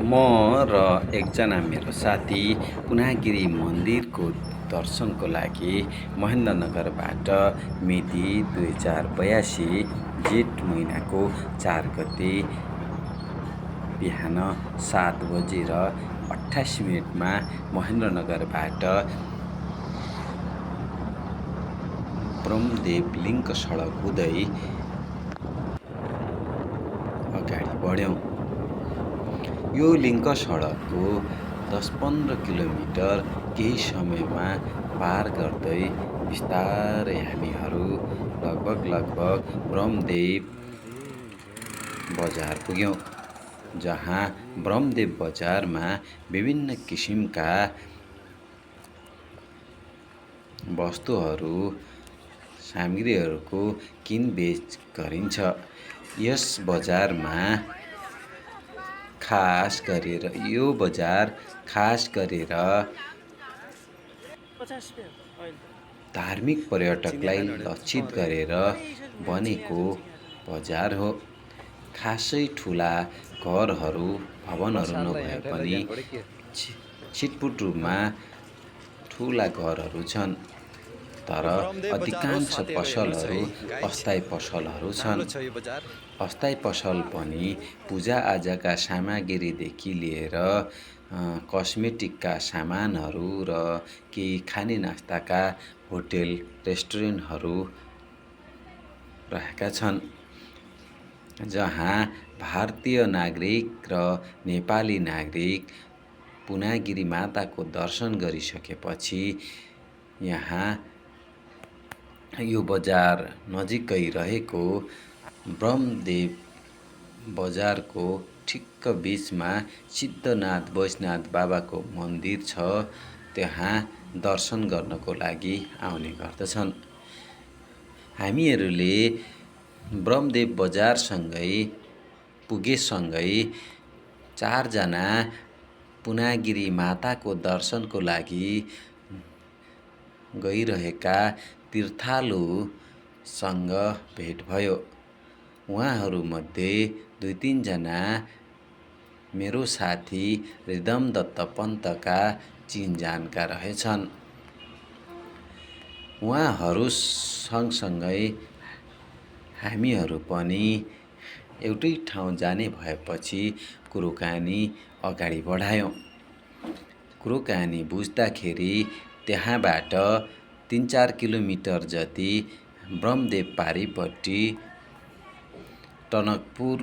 म र एकजना मेरो साथी पुनागिरी मन्दिरको दर्शनको लागि महेन्द्रनगरबाट मिति 2082 जेठ महिनाको 4 गते बिहान 7:28 महेन्द्रनगरबाट ब्रह्मदेव लिङ्क सडक हुँदै अगाडि बढ्यौँ। यो लिङ्क सडकको 10-15 किलोमिटर केही समयमा पार गर्दै बिस्तारै हामीहरू लगभग ब्रह्मदेव बजार पुग्यौँ, जहाँ ब्रह्मदेव बजारमा विभिन्न किसिमका वस्तुहरू सामग्रीहरूको किनबेच गरिन्छ। यस बजारमा यो बजार खास गरेर धार्मिक पर्यटकलाई लक्षित गरेर बनेको बजार हो। खासै ठुला भवनहरू नभए पनि छिटपुट रूपमा ठुला घरहरू छन्, तर अधिकांश पसलहरू अस्थायी पसलहरू छन्। अस्थायी पसल पनि पूजाआजाका सामग्रीदेखि लिएर कस्मेटिकका सामानहरू र केही खाने नास्ताका होटेल रेस्टुरेन्टहरू रहेका छन्, जहाँ भारतीय नागरिक र नेपाली नागरिक पुनागिरी माताको दर्शन गरिसकेपछि यहाँ यो बजार नजिकै रहेको ब्रह्मदेव बजारको ठिक्क बीचमा सिद्धनाथ वैष्णव बाबाको मन्दिर छ। त्यहाँ दर्शन गर्नको लागि आउने गर्दछन्। हामीहरूले ब्रह्मदेव बजारसँगै पुगेसँगै 4 जना पुनागिरी माताको दर्शनको लागि गइरहेका तीर्थालुसँग भेट भयो। उहाँहरूमध्ये 2-3 जना मेरो साथी रिदमदत्त पन्तका चिनजानका रहेछन्। उहाँहरू सँगसँगै हामीहरू पनि एउटै ठाउँ जाने भएपछि कुरोकानी अगाडि बढायौँ। कुरोकानी बुझ्दाखेरि त्यहाँबाट 3-4 किलोमिटर जति ब्रह्मदेव पारीपट्टि टनकपुर